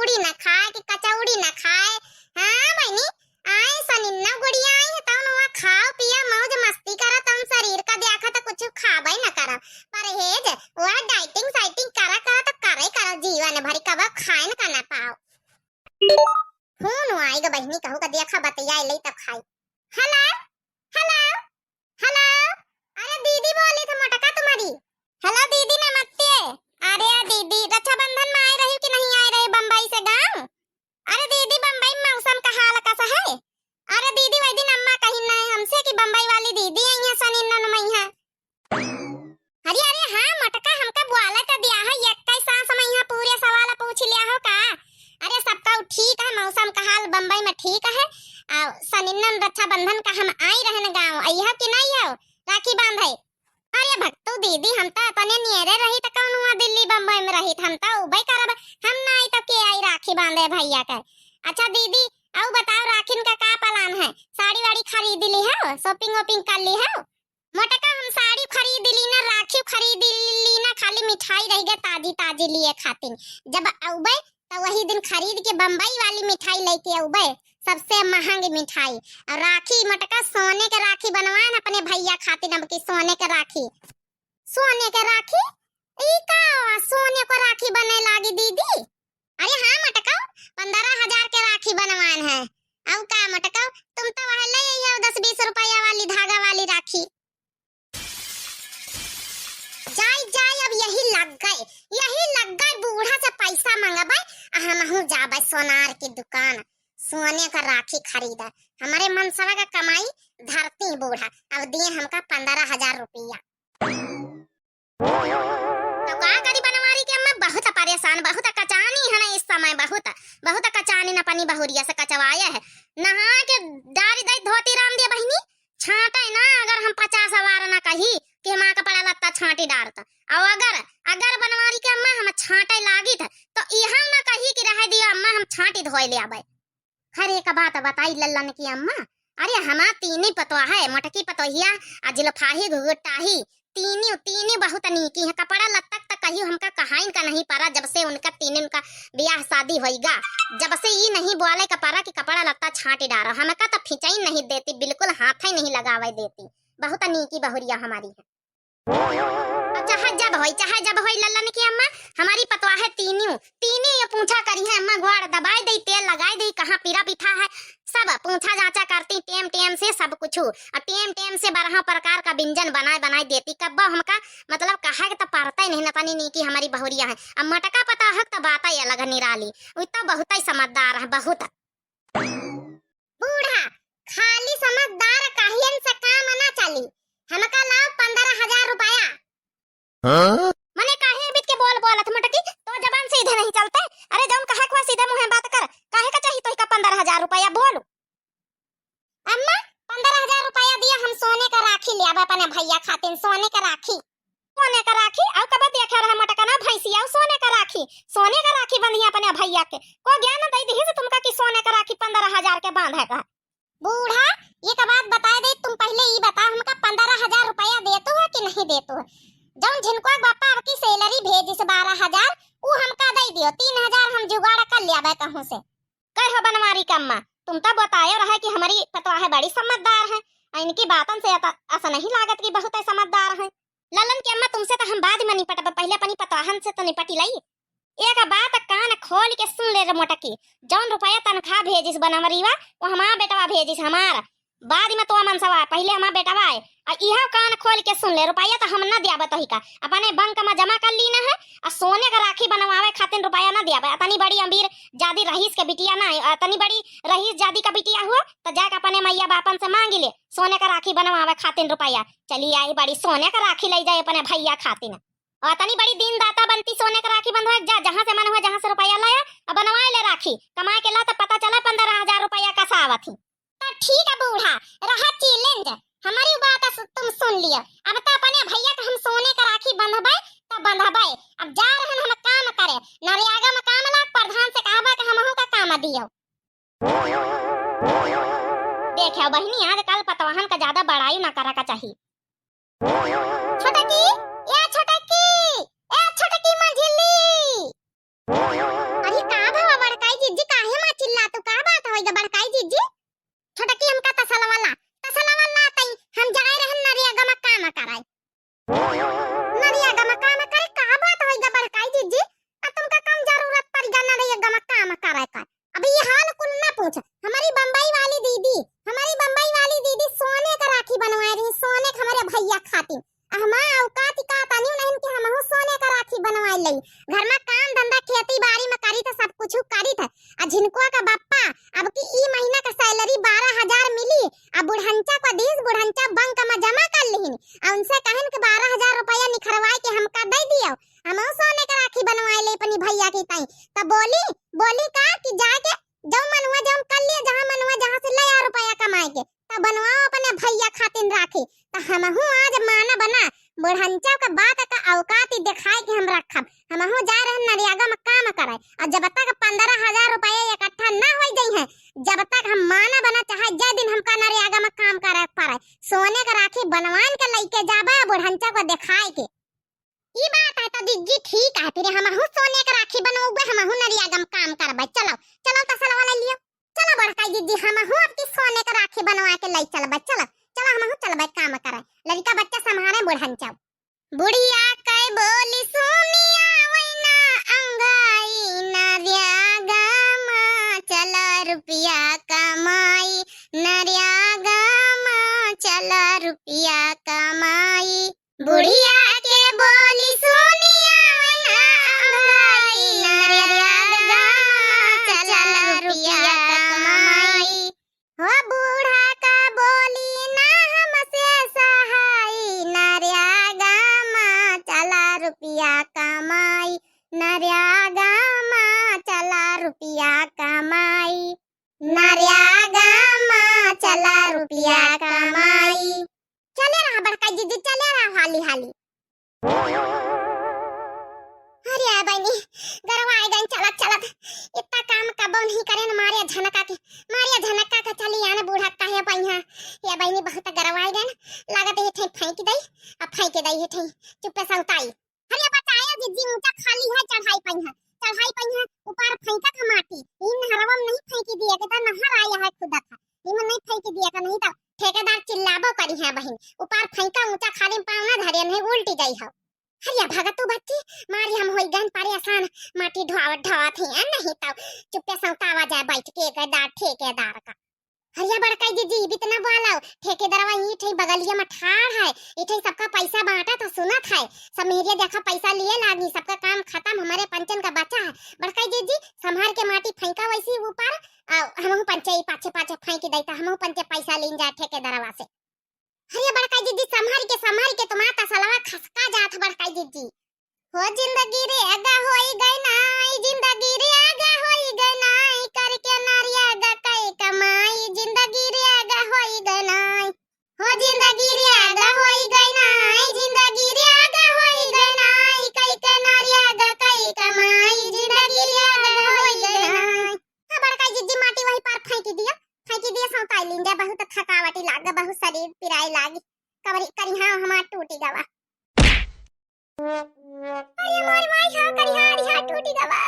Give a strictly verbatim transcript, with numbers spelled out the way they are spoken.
लिट्टी न खाए, कि कचौड़ी न खाए। हाँ बहिनी, आए सनिन्ना गुड़िया आई है, तउन वहाँ खाओ पिया, मौज मस्ती करा, तउन शरीर का देखा तो कुछ खाबे न करा। परहेज, वह dieting साइटिंग करा करा तो करे करा, जीवन भरी कबो खाए न का न पाओ। फोन आई ग बहिनी, कहू का देखा बतिया ले तब खाई। हेलो, हेलो, हेलो। अरे दीदी बोली थे मोटका तुम्हारी। हेलो दीदी नमस्ते। अरे दीदी रक्षाबंधन में आए रही कि नहीं आए रही बम्बई से गाँव? अरे दीदी बम्बई में मौसम का हाल कैसा है? अरे दीदी वही दिन अम्मा कही ना है हमसे कि बम्बई वाली दीदी आई है सनिन्ना नुमई है। अरे, अरे, हाँ, मोटका हमका बोला तो दिया है, एक ही सांस में यहाँ पूरे सवाल पूछ लिया हो का? अरे, सब तो ठीक है, मौसम का हाल बम्बई में ठीक है। आ, सनिन्नन रक्षाबंधन का हम आई रहन गाँव, आई हो कि नहीं हो? राखी बांधे। अरे भक्तू दीदी, हम तो अपने नियरे रही तो कौन हुआ दिल्ली बम्बई में रही, हम तो उबई करब, हम ना आई तो के आई राखी बांधे भैया के। अच्छा दीदी, अउ बताओ राखिन का का प्लान है? साड़ी वाड़ी खरीद ली हो, शॉपिंग वॉपिंग कर ली हो? मोटका हम साड़ी खरीद ली ना, राखी खरीद ली ना, खाली मिठाई रह गए ताजी ताजी लिए खातिर। जब अउबे तो वही दिन खरीद के बम्बई वाली मिठाई लेके अउबे, सबसे महंग मिठाई। और राखी मोटका सोने के राखी बनवाए ना अपने भैया खातिर, अब की सोने के राखी। सोने के राखी? ई का सोने को राखी बने लागी दीदी? अरे हाँ मोटका, पन्द्रह हजार के राखी बनवान है। अउ का मोटका, तुम तो वह ले आई हो दस बीस रुपया वाली धागा वाली राखी। जाई, जाई, अब यही लग गए, यही लग गए, बूढ़ा से पैसा मंगबे, आ हमहू जाबे सोनार की दुकान, सोने का राखी खरीदा। हमारे मनसवा का कमाई धरती बूढ़ा, अब दिए हमका पन्द्रह हजार रुपया। तो का करी बनवारी के अम्मा, बहुत परेशान, बहुत कचानी है ना इस समय, बहुत, बहुत कचानी न अपनी बहुरिया से कचवाए है। नहा के डारी दई धोती राम दे बहिनी, छांटे ना, अगर हम पचास बार ना कही कि हमार कपड़ा लत्ता छांटी डारत, और अगर, अगर बनवारी के अम्मा हम छांटे लागित, तो इहाँ ना कही कि रह दिया अम्मा, हम छांटी धोए ले आबे। खैर, एक बात बताई लल्लन की अम्मा, अरे हमार तीनी पतोह है, मोटकी पतोहिया, आ जुल्फाही घुघुटाही, तीनी, तीनी बहुत नीकी है। कपड़ा लत्ता त कहियो हमका कहाइन का नहीं परा, जब से उनका तीनी उनका बियाह शादी होइगा, जब से ई नहीं बोले का परा कि कपड़ा लत्ता छांट डारो। हमका त फिंचाई नहीं देती, बिल्कुल हाथ ही नहीं लगावे देती। बहुत नीकी बहुरिया हमारी है। चाहे जब होई, चाहे जब होई लल्लन की अम्मा, हमारी पतोह है तीनियों, तीनियों ये पूछा करी है अम्मा, ग्वाड़ दबाई दई, तेल लगाई दई, कहाँ पीरा बिठा है, सब पूछा जांचा करती टेम टेम से सब कुछ, और टेम टेम से बारह प्रकार का व्यंजन बनाए बनाए देती। कब्बो हमका मतलब कहा के तो परता ही नहीं, नतनी नीकी हमारी बहुरिया है। अब मोटका पतोह है तो बात ही अलग निराली, वो तो बहुत ही समझदार है, बहुत। बूढ़ा, खाली समझदार कहियन से काम ना चली। हमका लाओ पन्द्रह हजार रुपया। हाँ? मने काहे बीच के बोल बोलत मोटकी, तो जबान सीधे नहीं चलते। अरे जौन कहे खुआ सीधे मुँहे बात कर, काहे का चाही तोहिका पन्द्रह हजार रुपया बोल। अम्मा, पन्द्रह हजार रुपया दिया, हम सोने का राखी ले आबे अपने भैया खातिर, सोने का राखी। सोने का राखी? अउ कब देखे रहे मोटका ना भैंसिया, अउ सोने का राखी, सोने का राखी बंधिया अपने भैया के। को ज्ञान दे दिहिस तुमका कि सोने का राखी पन्द्रह हजार के बांधे का? बूढ़ा, एक बात बताए दे, तुम पहले ई बताओ, हमका पन्द्रह हजार रुपया देतू है कि नहीं देतू है? जौन झिनको के बापा अब की salary भेजिस बारह हजार, ऊ हमका दे दियो, तीन हजार हम जुगाड़ कर लियाबे कहूँ से। कहो बनवारी का अम्मा, तुम तो बतायो रहे कि हमारी पतोह बड़ी समझदार है, आ इनकी बातन से अत-, ऐसा नहीं लागत कि बहुत समझदार है। ललन की अम्मा, तुमसे तो हम बाद में निपटब, पहले अपनी पतोहन से तो निपटी लई। एक बात कान खोल के सुन ले रे मोटकी, जौन रुपया तनख्वाह भेजिस बनवरीवा, वो हमार बेटवा भेजिस, हमार। बाद में तो मनसवा, पहले हमार बेटवा आए। आ इहो कान खोल के सुन ले, रुपया तो हम न द्याबे तोहिका, अपने बैंक में जमा कर लीना है। आ सोने का राखी बनवावे खातिर रुपया न द्याबे। अतनी बड़ी अमीर जादी रहीस के बिटिया ना है, अतनी बड़ी रहीस जादी का बिटिया हुआ, तो जाके अपने मैया बापन से मांग ले सोने का राखी बनवावे खातिर रुपया। चली आई बड़ी सोने का राखी ले जाए अपने भैया खातिर। और अतनी बड़ी दीन दाता बनती, सोने का राखी बंधवा जा, जहाँ से मन हुआ, जहाँ से रुपया लाया, अब बनवाए ले राखी। कमाए के ला तो पता चला पन्द्रह हजार रुपया कसा आवत ही। तो ठीक है बूढ़ा, रहा challenge, हमारी बात सु-, तुम सुन लियो। अब तो अपने भैया का हम सोने का राखी बंधबे, तो बंधबे। अब जा रहन हम काम करे, नरियागा में काम लाग, प्रधान से कहबे कि हमहू का काम दियो। देखो बहिनी, आजकल पतवाहन का ज्यादा बड़ाई ना करा का चाही। छोटकी, ए छोटकी, ए छोटकी मझिली। अरे का भवा बड़का है। आ झिनकुआ का बप्पा, अब की ई महीना का salary बारह हजार मिली, आ बुढ़ंचा को दीस, बुढ़ंचा बैंक में जमा कर लिहिन, आ उनसे कहिन कि बारह हजार रुपया निखरवाए के हमका दे दियो, हमहू सोने के राखी बनवाए ले अपनी भैया की ताई। तब बोली, बोली का कि जाके जौन मनवा जौन कर लिया, जहाँ मनवा जहाँ से ले आ रुपया कमाए के, तब बनवाओ अपने भैया खातिन राखी। त हमहू आज माना बना, बुढ़ंचा के बात का औकात ही दिखाए के हम रखब। हमहू जा रहे नरियागा में काम करे, और जब तक पन्द्रह हजार रुपया इकट्ठा ना हो जाई है, जब तक हम माना बना, चाहे जे दिन हमका नरियागा में काम करे पड़े, सोने के राखी बनवान के लेके जाबे बुढ़ंचा को दिखाए के। ई बात है तो जिज्जी ठीक है, फिर हमहू सोने के राखी बनवाबे, हमहू नरियागा में काम करबे। चलो, चलो तसलवा ले लियो। चलो बड़का जिज्जी, हमहू अब की सोने के राखी बनवा के ले चलबे। चलो, चलो हमहू चलबे काम करे, लड़का बच्चा संभाले बुढ़ंचा। बुढ़िया के बोली सुनिया वैना अंगाई नरियागा मा चला रुपया कमाई, नरियागा मा चला रुपया कमाई। बुढ़िया के बोली सुनिया वैना अंगाई नरियागा मा चला रुपया कमाई। हो बूढ़ा का बोली ना हमसे सहाई, नरियागा मा चला रुपया कमाई, नरियागा मा चला रुपया कमाई, नरियागा मा चला रुपया कमाई। चले रहा बड़का जिज्जी, चले रहा हाली हाली। अरे आ बहिनी, गरवा आ गई चलत चलत। इतना काम कबो नहीं करे न मारे झनका के, मारे झनका के चली आन बूढ़ा काहे पइहा। ये बहिनी बहुत गरवा आ गई, लागत है ठे फेंक दई, अब फेंक दई है ठे, चुप्पे से उताई। अरे बताया जिज्जी ऊंचा खाली है चढ़ाई पइहा, चढ़ाई पइहा ऊपर फेंका था माटी, इन हरवा में नहीं फेंकी दिया के तो नहर आया है खुदा था, इमन नहीं फेंकी दिया का नहीं तो ठेकेदार चिल्लाबो करी है बहिन, ऊपर फेंका ऊंचा खाली में पाँव ना धरे नहीं उल्टी जाई हो। हरिया भगतू बच्ची, मारी हम होई गन परेशान, माटी ढोवत ढोवत ही है, नहीं तो चुप्पे सौतावा जाए बैठ के गदा ठेकेदार का। हरिया बड़का जिज्जी, बितना बोलाओ, ठेकेदारवा ई ठे बगलिया में ठाड़ है, ई ठे सबका पैसा बांटा तो सुनत है, सब मेहरिया देखा पैसा लिए लागी, सबका काम खत्म, हमारे पंचन का बचा है। बड़का जिज्जी, संभार के माटी फेंका वैसी ऊपर, आ, हमहू पंचे ई पाछे पाछे फेंक देता, हमहू पंचे पैसा लीन जाए ठेकेदारवा से। अरे बड़का जिज्जी, संभर के, संभर के, तुम्हार तसलवा खसका जात बड़का जिज्जी। हो जिंदगी रे आगा होई गई नाई, जिंदगी रे आगा होई गई नाई, करके नारिया गा कई कमाई, जिंदगी रे आगा होई गई नाई। हो जिंदगी रे आगा होई गई नाई, जिंदगी रे आगा होई गई नाई, कई के नारिया गा कई कमाई, जिंदगी रे आगा होई गई नाई। हाँ, बड़का जिज्जी माटी वही पार फेंकी दिया, फेंकी दिया, सौताई लीन जा, बहुत थकावटी लाग, बहुत शरीर पिराई लागी। कवरी करिहा हमार टूटी गवा। अरे मोर माई हो, करिहा, करिहा टूटी गवा।